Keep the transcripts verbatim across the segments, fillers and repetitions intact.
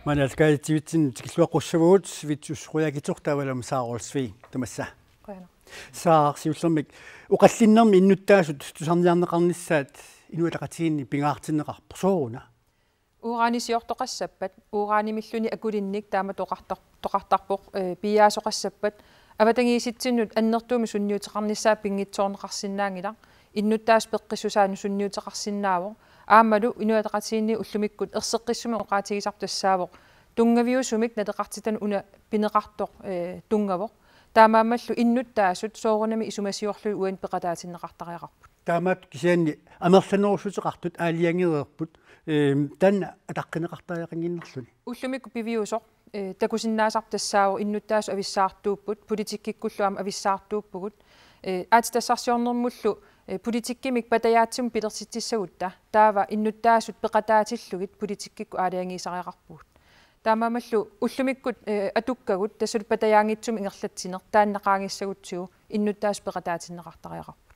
Maanna aallakaatitsivitsinnut tikilluaqqussavagut, Vittus Qujaukitsoq taavalu aamma Sara Olsvig, tamassa. Qujanaq. Sara, siullermik oqallinnermi innuttaasut tusarniarneqarnissaat Inuit Ataqatigiinni pingaartinneqarpoq, sooruna? Uranisiortoqassappat, uranimilluni akulinnik taamatut oqartar-, oqartarpoq, eh, piiaasoqassappat, avatangiisitsinnut annertuumik sunniuteqarnissaa pinngitsoorneqarsinnaanngilaq, innuttaasut peqqissusaannut sunniuteqarsinnaavoq, aammalu Inuit Ataqatigiinni ullumikkut erseqqissumik oqaatigisarput tassaavoq tunngaviusumik naleqartitanut una pineqartoq, eh, tunngavoq. Taamaammallu innuttaasut soorunami isumasiorlugit uani peqataatinneqartariaqarput. Taamaattoq kisianni amerlanerussuteqartut aalajangereerput, ehm, taanna ataqqineqartariaqannginnerluni. Ullumikkut piviusoq, eh, takusinnaasarput tassaavoq innuttaasut avissaartuupput, politikkikkullu aamma avissaartuuppugut. Eh, aatsitassarsiornermullu, eh, politikkimik patajaatsimut pilersitsissagutta, taava innuttaasut peqataatillugit politikkikkut aalajangiisariaqarpugut. Taamaammallu ullumikkut, eh, atukkagut tassalu patajaanngitsumik ingerlatsineq taanna qaangissagutsigu innuttaasut peqataatinneqartariaqarput.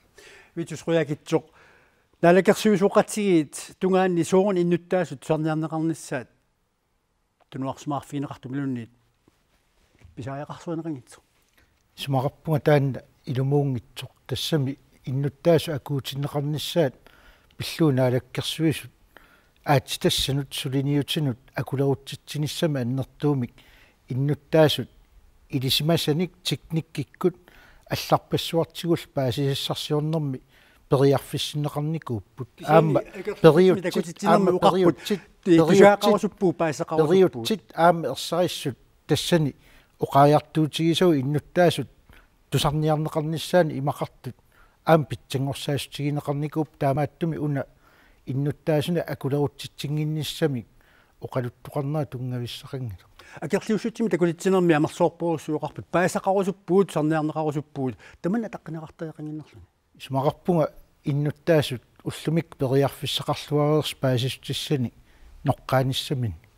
Vittus Qujaukitsoq, naalakkersuisooqatigiit tungaanni sooruna innuttaasut tusarniarneqarnissaat tunuarsimaarfigineqartut imaluunniit pisariaqarsuaneqanngitsoq? Isumaqarpunga taanna ilumuunngitsoq, tassami innuttaasut akuutinneqarnissaat pillugu Naalakkersuisut aatsitassanut suliniutinut akulerutsitsinissamik annertuumik innuttaasut ilisimasanik teknikkikkut allarpassuartigullu paasisassarsiornermi periarfissinneqarnikuupput. Kisianni aamma akerliutit periutsit, takutitsinermi aamma oqarput, periutsit, ti-, periutsit, tusagaqarusuppugut, paasaqarusuppugut. Periutsit aamma ersarissut tassani oqariartuutigisagut innuttaasut tusarniarneqarnissaannik imaqartut aamma pitsanngorsaassutigineqarnikuupput, taamaattumik una innuttaasunik akulerutsitsinnginnissamik oqaluttoqarnera tunngavissaqanngilaq. Akerliussutsimik takutitsinermi amerlasoorujussuuvoq, oqarput paasaqarusuppugut, tusarniarneqarusuppugut, tamanna ataqqineqartariaqannginnerluni. Isumaqarpunga innuttaasut ullumikkut periarfissaqarluareersut paasissutissanik noqqaanissaminnik.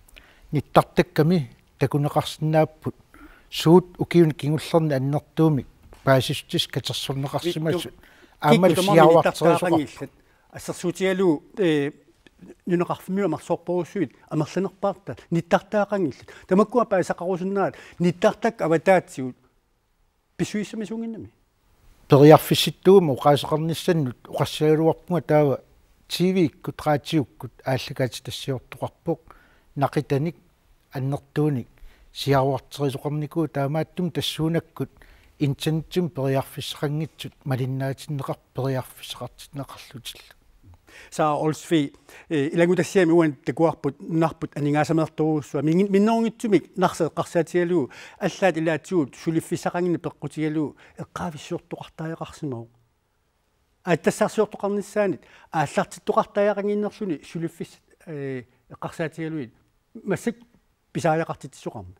Nittartakkami takuneqarsinnaapput suut ukiuni kingullerni annertuumik paasissutissat katersorneqarsimasut. Vittus, aammalu kikkut tamarmik siaruarterisoqarput. Nittartaaqanngillat. Assersuutigalugu, eh, nunaqarfimmiut amerlasoorujussuit amerlanerpaartaat nittartaaqanngillat. Tamakkua paasaqarusunnerat nittartakkat avataatigut pissusissamisuunnginnami. Periarfissittuuguma oqaaseqarnissannut oqassagaluarpunga taava T V-kkut, raatiukkut aallakaatitassiortoqarpoq, naqitanik annertuunik siaruarterisoqarnikuuvoq, taamaattumik tassuunakkut internetsimut periarfissaqanngitsut malinnaatinneqarput periarfissaqartinneqarlutillu. Sara Olsvig, eh, ilanngutassiami uani takuarput nunarput aningaasameertorujussuaq. Min-, minnerunngitsumik Narsaq eqqarsaatigalugu allaat ilaatigut suliffissaqanngimmat peqqutigalugu eqqaavissiortoqartariaqarsimavoq. Aatsitassarsiortoqarnissaanit aallartittoqartariaqannginnerluni suliffissat, eh, eqqarsaatigalugit massakkut pisariaqartitsisoqarmat.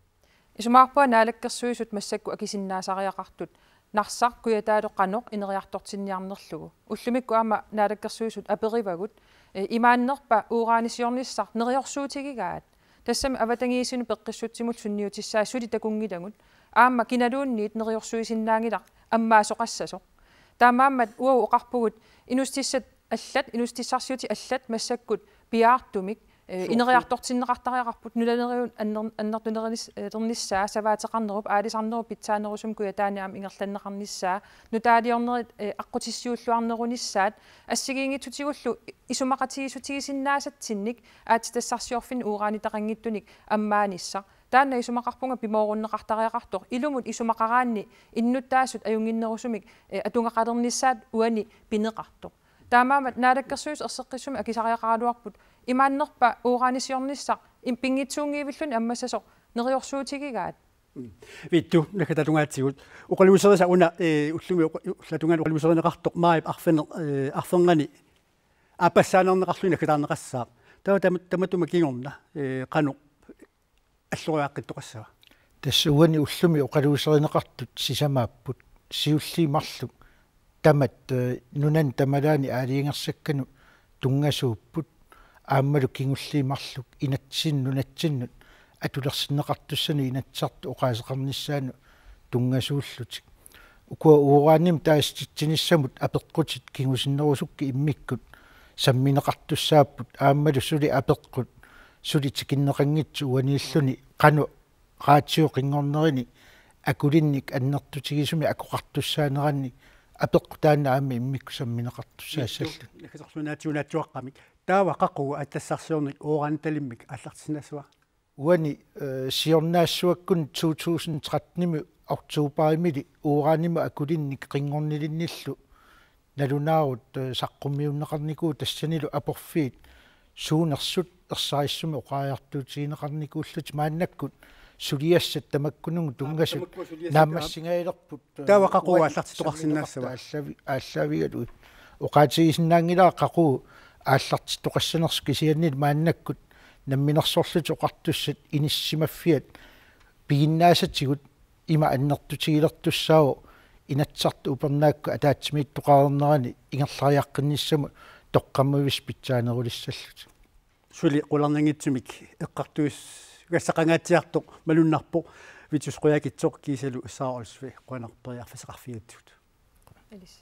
Isumaqarpunga Naalakkersuisut massakkut akisinnaasariaqartut Narsaq Kujataalu qanoq ineriartortinniarnerlugu. Ullumikkut aamma Naalakkersuisut aperivagut, eh, imaannerpa uranisiornissaq neriorsuutigigaat? Tassami avatangiisinut peqqissutsimullu sunniutissaat suli takunngilagut. Aamma kinaluunniit neriorsuisinnaanngilaq ammaasoqassasoq. Taamaammat uagut oqarpugut inuussutissat allat, inuussutissarsiutit allat massakkut piaartumik, eh, suup, ineriartortinneqartariaqarput, nunaleriut anner-, annertunerunis-, eh, -ternissaa, savaateqarnerup, aalisarnerup pitsaanerusumik Kujataani aamma ingerlanneqarnissaa, nutaaliornerit, eh, aqqutissiuulluarnerunissaat, assigiinngitsutigullu isumaqatigiissutigisinnaasatsinnik aatsitassarsiorfinnik uranitaqanngitsunik ammaanissaq. Taanna isumaqarpunga pimoorunneqartariaqartoq, ilumut isumaqaraanni innuttaasut ajunnginnerusumik, eh, atugaqalernissaat uani pineqartoq. Taamaammat Naalakkersuisut erseqqissumik akisariaqaraluarput, imaannerpa uranisiornissaq im-, pinngitsuunngivilluni ammassasoq neriorsuutigigaat? Mm. Vittus, naggataata tungaatigut. Oqaluuserisa una, eh, ullumi oqa-, ullaap tungaani oqaluuserineqartoq maajip arfineq-, eh, arfernganni aappassaaneerneqarluni naggataarneqassaaq. Taava tama-, tamatuma kingorna, eh, qanoq alloriaaqqittoqassava? Tassa uani ullumi oqaluuserineqartut sisamaapput, siulliit marluk tamat, eh, nunani tamalaani aalajangersakkanut tunngasuupput, aammalu kingulliit marluk inatsinnut nunatsinnut atulersinneqartussanut Inatsisartut oqaaseqarnissaannut tunngasuullutik. Ukua uranimik taasititsinissamut apeqqutit kingusinnerusukkut immikkut sammineqartussaapput, aammalu suli apeqqut Suli tikinneqanngitsoq uaniilluni qanoq raatioqinngornerini akulinnik annertutigisumik akoqartussaanerannik apeqqut taanna aamma immikkut sammineqartussaassallugu. Nakkasorluunnaatsuunaatsuaqqamik. Taava qaqugu attassarsorinik uranitalimmik aallartissinnaassava? Uani, eh, siornaassuakkut to tusind tretten-imi oktoberimili uranimut akulinnik qinngornilinnillu nalunaarut, eh, saqqummiunneqarnikuuvoq tassanilu aporfiit suunersut ersarissumik oqariartuutigineqarnikuullutik maannakkut suliassat tamakkununnga tunngasut naammassingajalerput, eh, taava qaqugu aallartittoqarsinnaassava? Aallaavi-, aallaavigalugu. Oqaatigisinnaanngilara qaqugu aallartittoqassanersoq kisianni maannakkut Namminersorlutik Oqartussat inissisimaffiat piginnaasatigut ima annertutigilertussaavoq Inatsisartut upernaakkut ataatsimiittoqareernerani ingerlariaqqinnissamut toqqammavissut pitsaanerulissallutik. Suli qularnanngitsumik eqqartugassaqangaatsiartoq malunnarpoq Vittus Qujaukitsoq kiisalu Sara Olsvig, qujanaq periarfissaqarfigigatsigut. Ilissi.